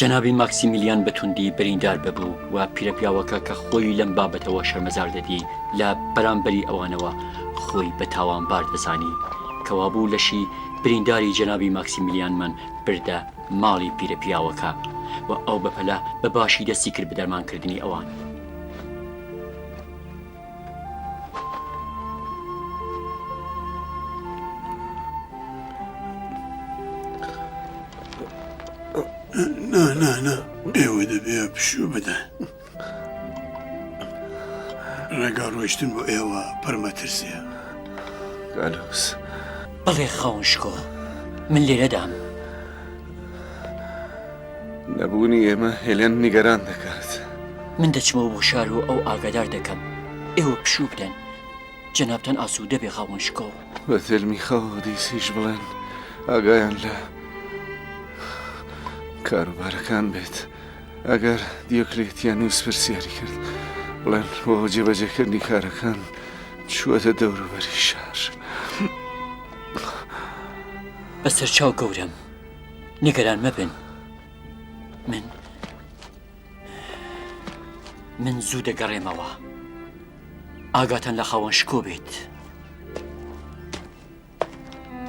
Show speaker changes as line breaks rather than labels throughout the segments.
جەنابی ماکسیمیلیان بە توندی بریندار ببوو و پیرەپیاوەکە کە خۆی لەم بابەتەوە شەرمەزار دەدی لە بەرامبەری ئەوانەوە خۆی بە تاوانبار دەزانی. کەوابوو لەشی برینداری جەنابی ماکسیمیلیانمان بردە ماڵی پیرەپیاوەکە و ئەو بەپەلە بە باشی دەستی کرد بە دەرمانکردنی ئەوان.
نا نا نا ئێوە دەبێ پشوو بدەن. ڕێگا ڕۆیشتن بۆ ئێوە پڕ مەترسیە.
گالوس.
بەڵێ خاوەن شکۆ، من لێرەدام.
نەبوونی ئێمە هێلێن نیگەران دەکات.
من دەچمەوە بۆ شار و ئەو ئاگادار دەکەم. ئێوە پشوو بدەن. جەنابتان ئاسوودە بێ خاوەن شکۆ.
بە تێلمی خەو دیسیش بڵێن ئاگایان لە کاروبارەکان بێت. ئەگەر دیۆکلێتیانوس پرسیاری کرد، بڵێن بۆ جێبەجێکردنی کارەکان چووەتە دەوروبەری شار.
بەسەرچاو گەورەم. نیگەران مەبن. من من زوو دەگەڕێمەوە. ئاگاتان لە خاوەن شکۆ بێت.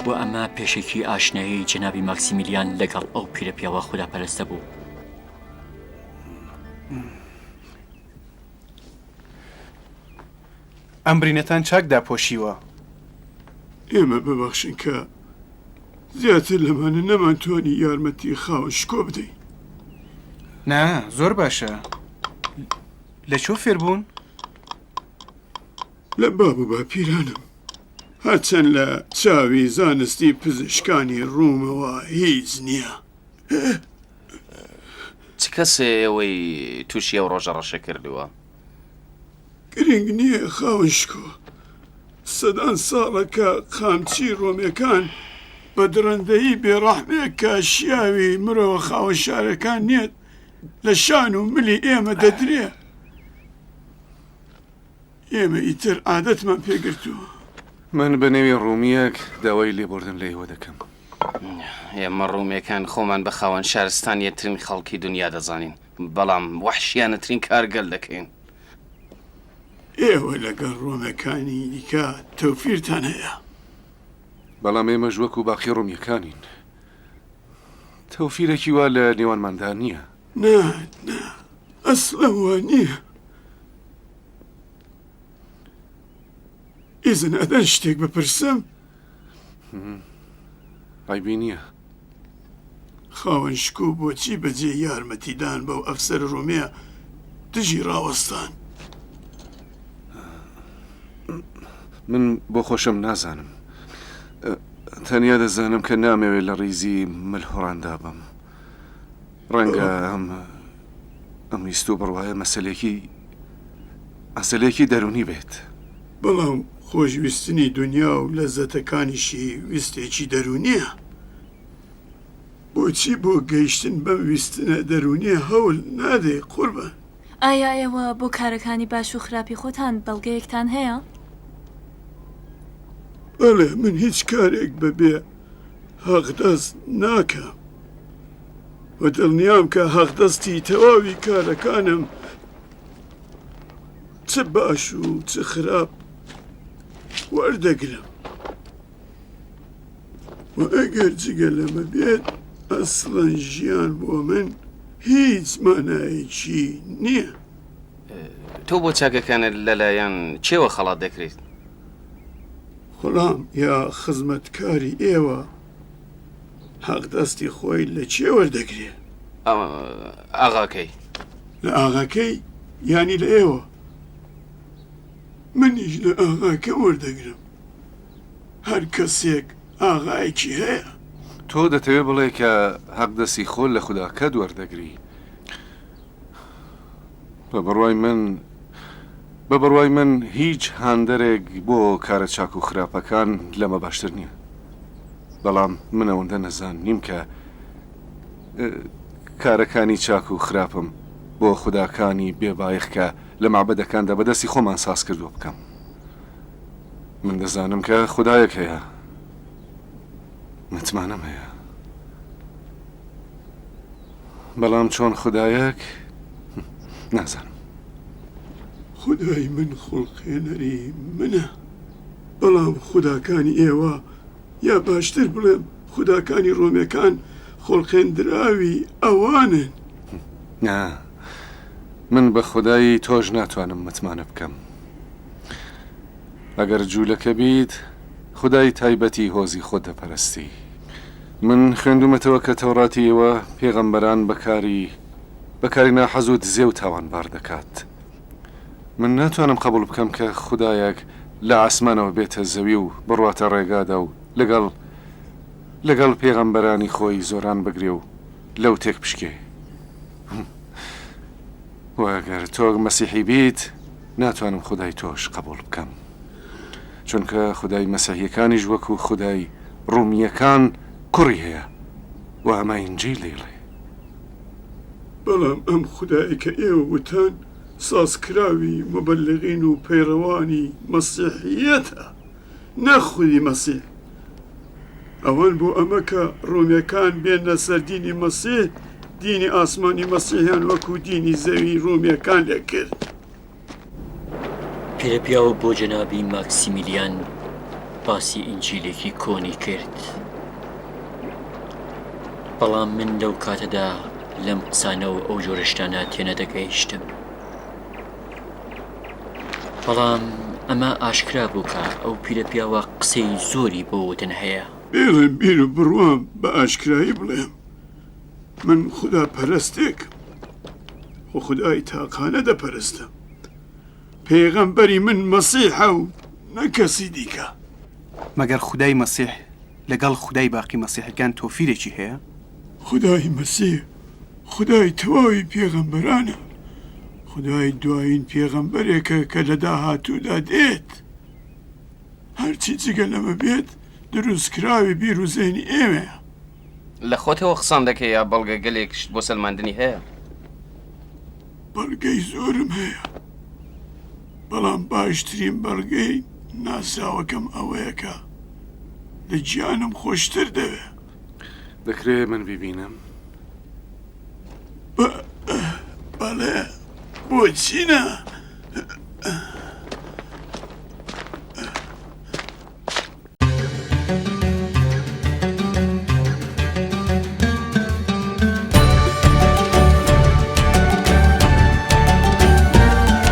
و ئەمە پێشەکی ئاشنایی جەنابی ماکسیمیلیان لەگەڵ ئەو پیرەپیاوە خوداپەرستە بوو.
ئەم برینەتان چاک داپۆشیوە.
ئێمە ببەخشن کە زیاتر لەمانە نەمانتوانی یارمەتی خاوەن شکۆ بدەین.
نا، زۆر باشە. لە کوێ فێر بوون؟
لە باب و باپیرانم. هەرچەند لە چاوی زانستی پزیشکانی ڕوومەوە هیچ نییە.
چ کەسێ ئێوەی تووشی ئەو ڕۆژە ڕەشە کردووە؟
گرنگ نییە خاوەن شکۆ. سەدان ساڵە کە قامچی ڕۆمیەکان بە دڕندەیی بێڕەحمێک کە شیاوی مرۆوە خاوەن شارەکان نییە لە شان و ملی ئێمە دەدرێ. ئێمە ئیتر عادەتمان پێ گرتووە.
من بە نێوی ڕوومییەک داوای لێبوردن لە ئێوە دەکەم.
ئێمە ڕوومییەکان خۆمان بە خاوەن شارستانیەتترین خەڵکی دونیا دەزانین، بەڵام وەحشیانەترین کار گەل دەکەین.
ئێوە لەگەڵ ڕۆمەکانی دیکە تەوفیرتان هەیە.
بەڵام ئێمەش وەکو باقی ڕۆمییەکانین. تەوفیرێکی وا لە نێوانماندا نییە.
نا، نا، ئەسڵەن وا نییە. ئیزن ئەدەن شتێک بپرسم؟
عەیبی نییە.
خاوەن شکۆ بۆچی بەجێی یارمەتیدان بەو ئەفسەرە ڕۆمییە دژی ڕاوەستان؟
من بۆ خۆشم نازانم. تەنیا دەزانم کە نامەوێت لە ڕیزی ملهوڕاندا بم. ڕەنگە ئەم ئەم ویست و بڕوایە مەسەلێکی مەسەلەیەکی دەروونی بێت.
بەڵام خۆشویستنی دونیا و لەززەتەکانیشی ویستێکی دەروونییە. بۆچی بۆ گەیشتن بەم ویستنە دەروونییە هەول نادەی قوربان؟
ئایا ئێوە بۆ کارەکانی باش و خراپی خۆتان بەڵگەیەکتان هەیە؟
بەڵێ، من هیچ کارێک بەبێ هەقدەست ناکەم و دڵنیام کە هەقدەستی تەواوی کارەکانم چ باش و چ خراپ وەردەگرم و ئەگەر جگە لەمە بێت ئەسڵەن ژیان بۆ من هیچ مانایەکی نییە.
تۆ بۆ چاکەکانت لەلایەن کێوە خەڵات دەکرێیت؟
خوڵام یا خزمەتکاری ئێوە حەقدەستی خۆی لە کێ وەردەگرێ؟
ئاغاکەی.
لە ئاغاکەی یانی لە ئێوە؟ منیش لە ئاغاکەم وەردەگرم. هەر کەسێک ئاغایەکی هەیە.
تۆ دەتەوێ بڵێی کە حەقدەستی خۆت لە خوداکەت وەردەگری؟ بە بڕوای من بە بڕوای من هیچ هاندەرێک بۆ کارە چاک و خراپەکان لەمە باشتر نییە. بەڵام من ئەوەندە نەزان نیم کە کارەکانی چاک و خراپم بۆ خوداکانی بێ بایەخ کە لە مەعبەدەکاندا بە دەستی خۆمان ساز کردووە بکەم. من دەزانم کە خودایەک هەیە. متمانەم هەیە. بەڵام چۆن خودایەک نازانم.
خودای من خوڵقێنەری منە، بەڵام خوداکانی ئێوە، یا باشتر بڵێم خوداکانی ڕۆمیەکان خوڵقێندراوی ئەوانن.
نا، من بە خودای تۆش ناتوانم متمانە بکەم. ئەگەر جوولەکە بیت، خودای تایبەتی هۆزی خۆت دەپەرستی. من خوێندوومەتەوە کە تەوڕاتی ئێوە پێغەمبەران بە کاری بە کاری ناحەز و دزێو تاوانبار دەکات. من ناتوانم قەبووڵ بکەم کە خودایەک لە عاسمانەوە بێتە زەوی و بڕواتە ڕێگادا و لەگەڵ لەگەڵ پێغەمبەرانی خۆی زۆران بگرێ و لەو تێک بشکێ. وە گەر تۆ مەسیحی بیت ناتوانم خودای تۆش قبوڵ بکەم چونکە خودای مەسیحیەکانیش وەکو خودای ڕومیەکان کوڕی هەیە وە ئەمە ئینجیل دەیڵێ.
بەڵام ئەم خودایەی کە ئێوە وتان سازکراوی موبەلیغین و پەیڕەوانی مەسیحیەتە نەک خودی مەسیح. ئەوان بۆ ئەمە کە ڕۆمیەکان بێننە سەر دینی مەسیح، دینی ئاسمانی مەسیحیان وەکو دینی زەوی ڕۆمیەکان لێ کرد.
پیرەپیاو بۆ جەنابی ماکسیمیلیان باسی ئینجیلێکی کۆنی کرد. بەڵام من لەو کاتەدا لەم قسانە و ئەو جۆرە شتانە تێنەدەگەیشتم. بەڵام ئەمە ئاشکرا بوو کە ئەو پیرەپیاوە قسەی زۆری بۆ وتن هەیە.
بێڵن بیر و بڕوام بە ئاشکرایی بڵێم، من خودا پەرستێکم و خودای تاقانە دەپەرستم. پێغەمبەری من مەسیحە و نە کەسی دیکە.
مەگەر خودای مەسیح لەگەڵ خودای باقی مەسیحەکان تۆفیرێکی هەیە؟
خودای مەسیح خودای تەواوی پێغەمبەرانە، خودای دوایین پێغەمبەرێکە کە لە داهاتوودا دێت. هەرچی جگە لەمە بێت دروستکراوی بیر و زەینی ئێمەیە.
لە خۆتەوە قسان دەکەی یا بەڵگەگەلێکشت بۆ سەلماندنی هەیە؟
بەڵگەی زۆرم هەیە، بەڵام باشترین بەڵگەی ناسراوەکەم ئەوەیە کە لە گیانم خۆشتر دەوێ.
دەکرێ من بیبینم؟
بەڵێ، بۆچی نا؟